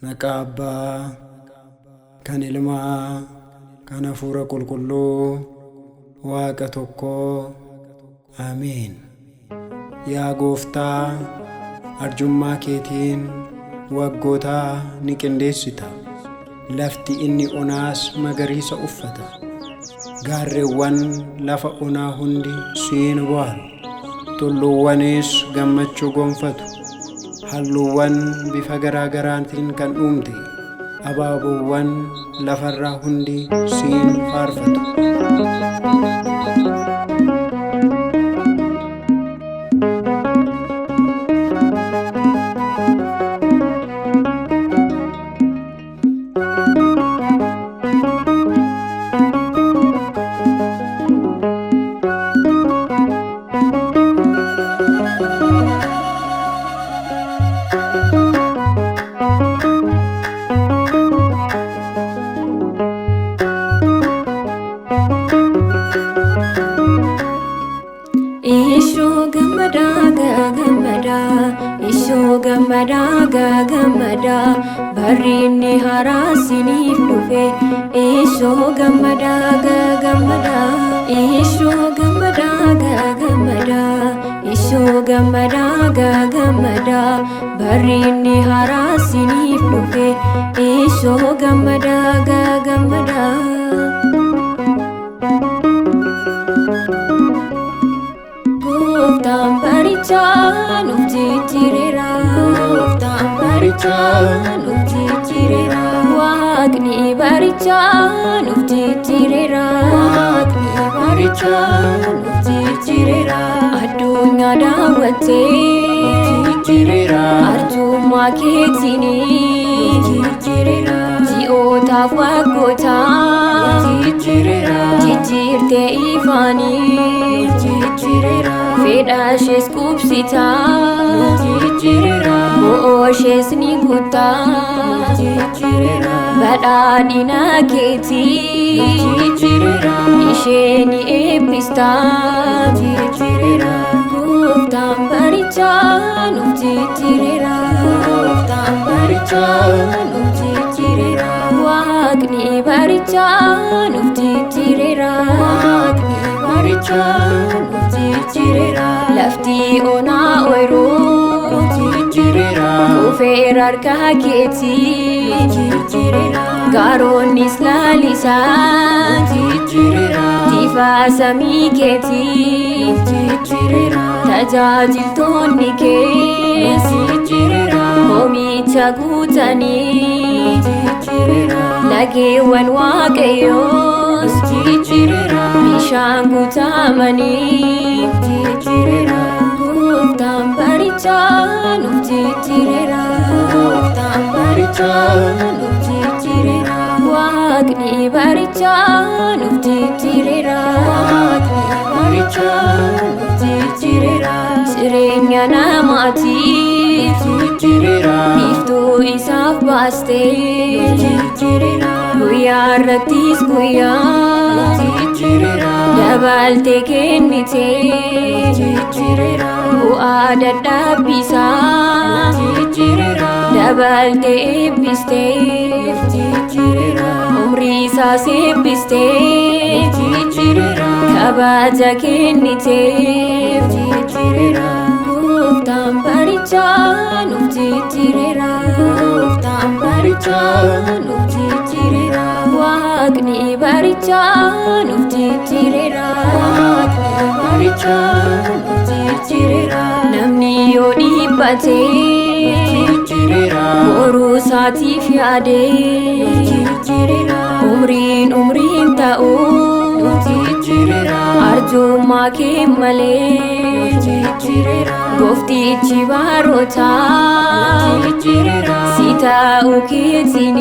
Maqaa Abbaa kan Ilmaa kan Hafuura Qulqulluu Waaqa tokkoo. Ameen. Yaa Gooftaa, arjummaa keetiin waggoota ni qindeessita. Lafti inni onaas magariisa uffata. Gaarreewwan lafa onaa hundi siin boharu. Tulluuwwanis gammachuu gonfatu. Halluuwwan bifa garaa garaatiin kan uumte abaaboowwan lafarraa hundi siin faarfatu. Ishoo gammadaa gammadaa, ishoo gammadaa gammadaa, barri inni haaraa siniif dhufe. Ishoo gammadaa gammadaa, ishoo gammadaa gammadaa, ishoo gammadaa gammadaa, barri inni haaraa siniif dhufe. Ishoo gammadaa gammadaa. Gooftaan barichaa nuuf jijjiireera. Gooftaan barichaa nuuf jijjiireera. Waaqni barichaa nuuf jijjiireera. Waaqni barichaa nuuf jijjiireera. Addunyaa daawwattee Jijjiireera. arjummaa keetiin Jijjiireera. Ji'ootaaf waggootaa Jijjiireera. jijjiirtee ifaanii Jijjiireera. Fedha ishees qubsitaa Jijjiireera. Bo'oo ishees ni guuttaa Jijjiireera. Badhaadhina keetii Jijjiireera. Ishee ni eebbistaa Jijjiireera. Gooftaan barichaa nuuf jijjiireera. Gooftaan barichaa nuuf jijjiireera. Waaqni barichaa nuuf jijjiireera. Waaqni barichaa nuuf jijjiireera. Lafti onaa ooyiruu Jijjiireera. kufeera harka keetii Jijjiireera. Gaaronnis lalisaa Jijjiireera. Tifaa samii keetii Jijjiireera. Tajaajiltoonni kees Jijjiireera. Hoomicha guutanii Jijjiireera. Lageewwan Waaqayyoos Jijjiireera. Bishaan guutamanii Jijjiireera. Gooftaan barichaa nuuf jijjiireera. Gooftaan barichaa nuuf jijjiireera. Waaqni barichaa nuuf jijjiireera. Waaqni barichaa nuuf jijjiireera. Jireenya namaatiif Jijjiireera. biiftuu isaaf baastee Jijjiireera. Guyyaa irrattis guyyaa Jijjiireera. dabaltee kennitee Jijjiireera. Bu'aa dadhabbisaa Jijjiireera. dabaltee eebbistee Jijjiireera. Umrii isaas eebbistee Jijjiireera. Kabaja kenniteef Jijjiireera. Gooftaan barichaa nuuf jijjiireera. Gooftaan barichaa nuuf jijjiireera. Waaqni barichaa nuuf jijjiireera. Waaqni barichaa nuuf jijjiireera. Namni yoo dhiphate Jijjiireera. boruu isaatiif yaade Jijjiireera. Umriin umriin ta'u Jijjiireera. Arjummaa kee malee Jijjiireera. Gooftichi baroota Jijjiireera. Si taa'u keetiin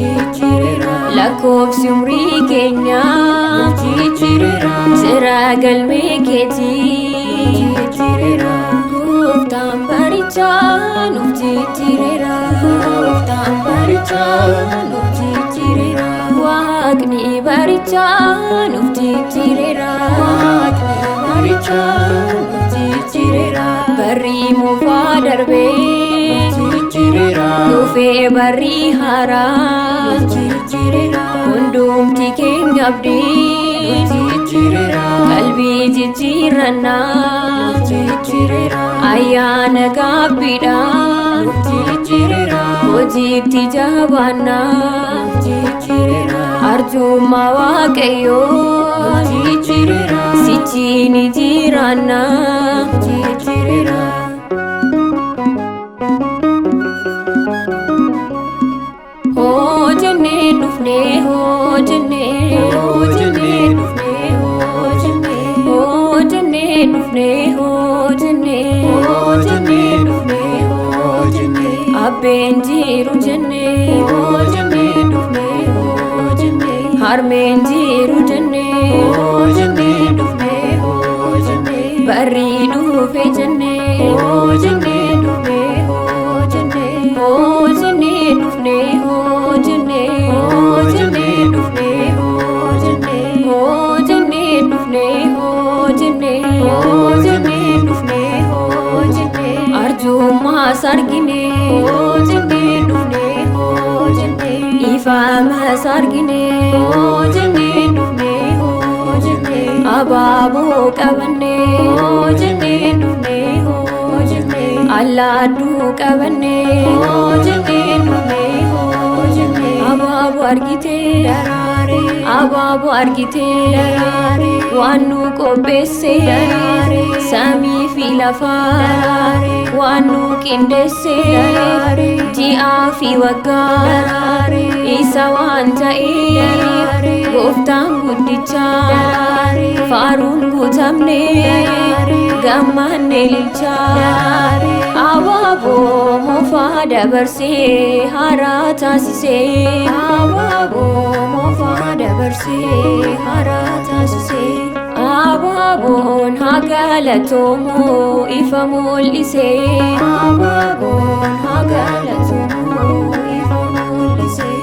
Jijjiireera. Lakkoofsi umrii keenyaa Jijjiireera. Jira galmee keetii Jijjiireera. Gooftaan barichaa nuuf jijjiireera. Gooftaan barichaa nuuf jijjiireera. Waaqni barichaa nuuf jijjiireera. Waaqni barichaa nuuf jijjiireera. Barri moofaa darbee Jijjiireera. Dhufee Dhufee barri haaraa Nuuf jijjiireera. Hundumti keenya abdii Nuuf jijjiireera. Qalbii jijjiirannaa Nuuf jijjiireera. Ayyaana gaabbiidhaan Nuuf jijjiireera. Hojiitti jabaannaa Nuuf jijjiireera. Arjummaa Waaqayyoo Nuuf jijjiireera. Sichi ni jiraannaa Nuuf jijjiireera. Hoo jennee dhufnee hoo jennee Hoo jennee dhufnee hoo jennee. Hoo jennee dhufnee hoo jennee Hoo jennee dhufnee hoo jennee. Abbeen jiru jennee Hoo jennee dhufnee hoo jennee. Harmeen jiru jennee Hoo jennee dhufnee hoo jennee. Barri dhufe jennee Hoo jennee dhufnee hoo jennee. Hoo jennee dhufnee hoo jennee Hoo jennee dhufnee hoo jennee. Hoo jennee dhufnee hoo jennee Hoo jennee dhufnee hoo jennee. Arjummaas argine Hoo jennee dhufnee hoo jennee. Ifaamas argine Hoo jennee dhufnee hoo jennee. Abaaboo qabanne Hoo jennee dhufnee hoo jennee. Allaadduu qabanne Hoo jennee dhufnee hoo jennee. Abaaboo argite Daraaree. Abaaboo argite Daraaree. Waan nu qopheesse Daraaree. Samii fi lafaa Daraaree. Waan nu qindeesse Daraaree. Ji'aa fi waggaa Daraaree. Isa waan ta'eef Daraaree. Gooftaan guddicha Daraaree. Faaruun guutamne Daraaree. Gammanne ililcha Daraaree. Abaaboo moofaa dabarsee haaraa taasisee Abaaboo moofaa dabarsee haaraa taasisee. Abaaboon haa galatoomu ifa mul'isee Abaaboon haa galatoomu ifa mul'isee.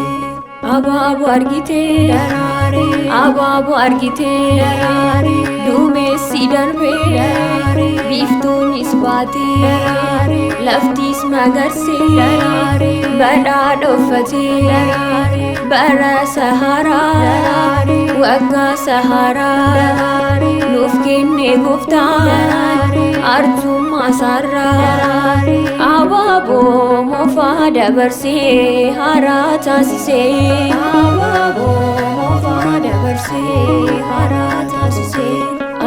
Abaaboo argite Daraaree. Abaaboo argite Daraaree. Duumessi darbee Daraaree. Biiftuunis baate Daraaree. Laftis magarsee Daraaree. Badhaadha uffatee Daraaree. Bara saharaa Daraaree. Waggaa saharaa Daraaree. Nuuf kenne gooftaan Daraaree. Arjummaa isaarraa Daraaree. Abaaboo moofaa dabarsee haaraa taasisee Abaaboo moofaa dabarsee haaraa taasisee.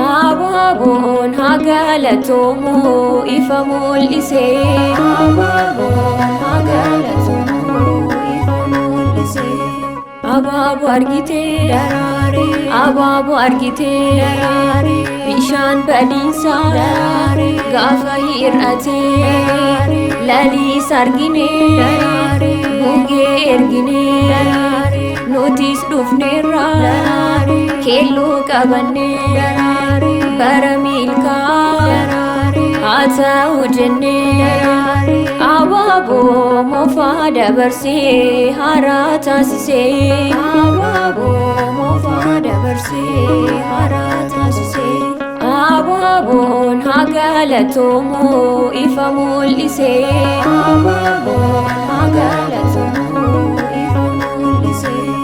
Abaaboon haa galatoomu ifa mul'isee Abaaboon haa galatoomu ifa mul'isee. Abaaboo argite Daraaree. Abaaboo argite Daraaree. Bishaan badiinsaa Daraaree. Gaafa hir'ate Daraaree. Laliis argine Daraaree. Gugee ergine Daraaree. Nutis dhufneerra Daraaree. Keelloo qabanne Daraaree. Bara milkaa Daraaree. Haa ta'u jenne Daraaree. Abaaboo moofaa dabarsee haaraa taasisee Abaaboo moofaa dabarsee haaraa taasisee. Abaaboon haa galatoomu ifa mul'isee Abaaboon haa galatoomu ifa mul'isee.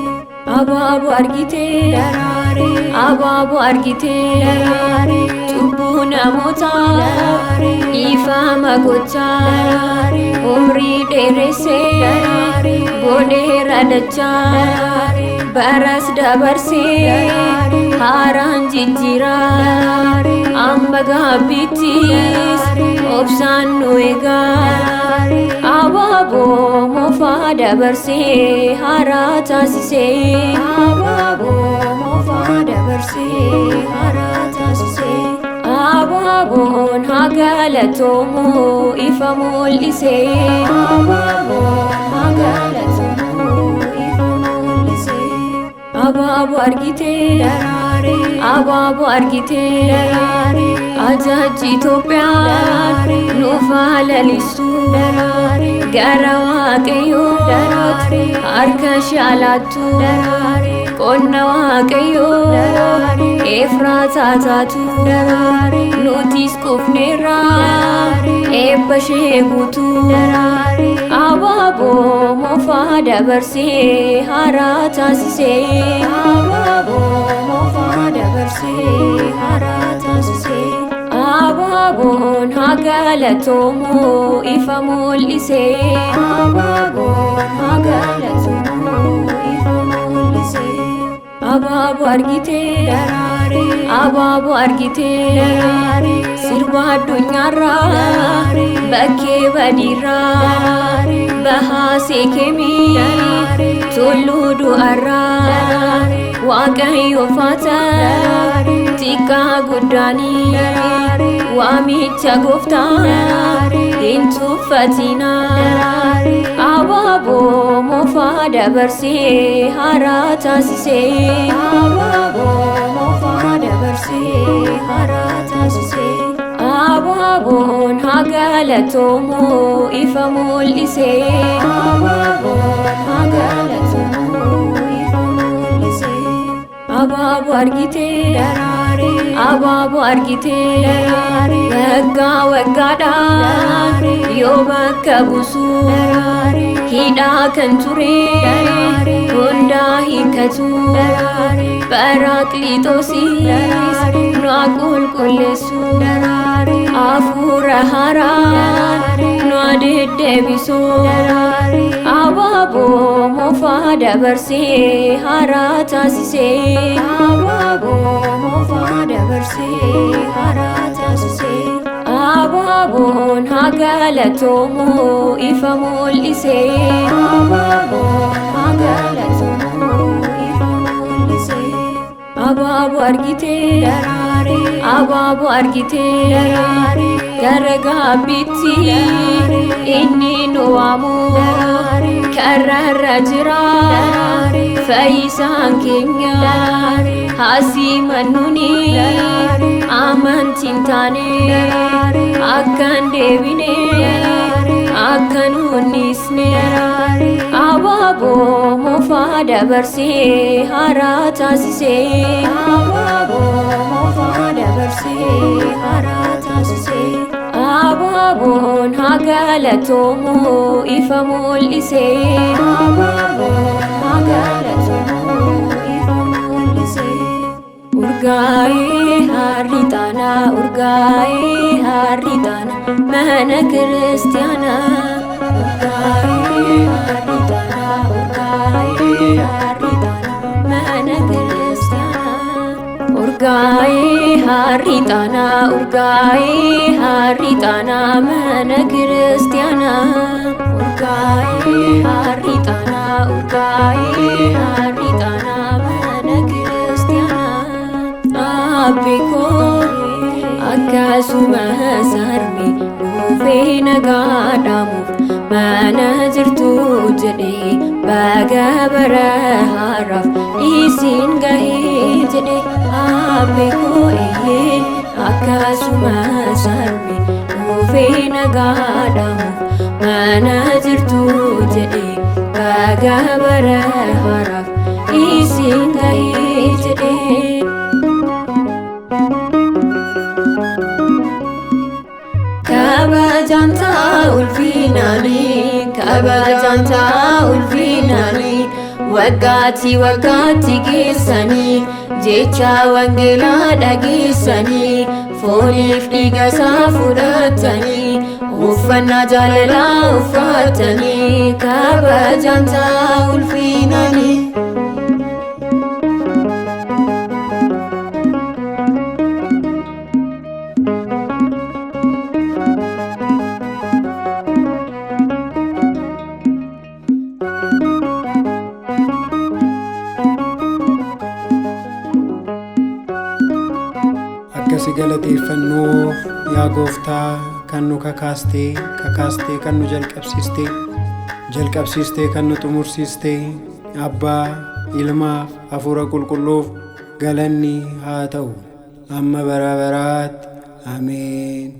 Abaaboo argite Daraaree. Abaaboo argite Daraaree. Cubbuu namootaa Daraaree. Dhiifama gochaa Daraaree. Umrii dheeressee Daraaree. Godheera dachaa Daraaree. Baras dabarsee Daraaree. Haaraan jijjiiraa Daraaree. Amma gaabbiittis Daraaree. Obsaan nu eegaa Daraaree. Abaaboo moofaa dabarsee haaraa taasisee Abaaboo moofaa dabarsee haaraa taasisee. Abaaboon haa galatoomu ifa mul'isee Abaaboon haa galatoomu ifa mul'isee. Abaaboo argite Daraaree. Abaaboo argite Daraaree. Ajaji Itoophiyaa Daraaree. nuuf haa lalistu Daraaree. Gara Waaqayyoo Daraaree. harka shaalaattu Daraaree. Qonna Waaqayyoo Daraaree. Efraataa taatu Daraaree. Nutis kufneerra Daraaree. Eebba ishee guutuu Daraaree. Abaaboo moofaa dabarsee haaraa taasisee. Abaaboo moofaa dabarsee haaraa taasisee. Abaaboon haa galatoomu ifa mul'isee. Abaaboon haa galatoomu ifa mul'isee. Abaaboo argitee daraaree. Abaaboo argitee daraaree. Sirba addunyaarraa bakkee badiirraa bahaa seekemii tulluu du'arraa Waaqayyo faata xiqqaa guddaanii waamicha gooftaa hin tuffatinaa. Abaaboo moofaa dabarsee haaraa taasisee. Abaaboo moofaa dabarsee haaraa taasisee. Abaaboon haa galatoomu ifa mul'isee. Abaaboon haa galatoomu ifa mul'isee. Abaaboo argitee daraaree. Abaaboo argitee daraaree. Waggaa waggaadhaan yoo bakka buusu hidhaa kan ture hundaa hiikkatu. Pharaaqliixoosis nu haa qulqulleessu. Hafuura haaraa nu haa deddeebisu. Abaaboo moofaa dabarsee haaraa taasisee. Abaaboo moofaa dabarsee haaraa taasisee. Abaaboon haa galatoomu ifa mul'isee. Abaaboon haa galatoomu ifa mul'isee. Abaaboo argitee daraaree. Abaaboo argitee daraaree. Gara gaabbiitti inni nu waamu karraarra jira fayyisaan keenya hasimannuuni amantiin taane akka hin deebine akka nu hin dhiisne. Abaaboo moofaa dabarsee haaraa taasisee. Abaaboo moofaa dabarsee haaraa taasisee. Abaaboon haa galatoomu ifa mul'isee. Abaaboon haa galatoomu ifa mul'isee. Urgaa'ee harri xaanaa urgaa'ee harri xaanaa mana kiristaanaa. Urgaa'ee harri xaanaa urgaa'ee harri xaanaa mana kiristaanaa. Urgaa'ee harri xaanaa urgaa'ee harri xaanaa mana kiristaanaa. Urgaa'ee harri xaanaa urgaa'ee harri xaanaa mana kiristaanaa. Abbi koo akkasuma sarmi dhufee nagaa dhaamuuf mana jirtu jedhee baga bara haaraaf isin gahee jedhe. Abbi koo eeyyee akkasuma sarmi dhufee nagaa dhaamuuf mana jirtu jedhee baga bara haaraaf isin gahee jedhe. Kabajaan ulfinaanii kabajaan ulfinaanii waggaatti waggaatti geessanii jecha wangeelaa dhageessanii fooniif dhiiga isaa fudhatanii uffannaa jaalalaa uffatanii kabajaan ulfinaanii. Akka si galateeffannuuf yaa Gooftaa kan nu kakaastee kakaastee kan nu jalqabsiistee jalqabsiistee kan nu xumursiistee Abbaa Ilmaaf Hafuura Qulqulluuf galanni haa ta'u amma bara baraatti. Ameen.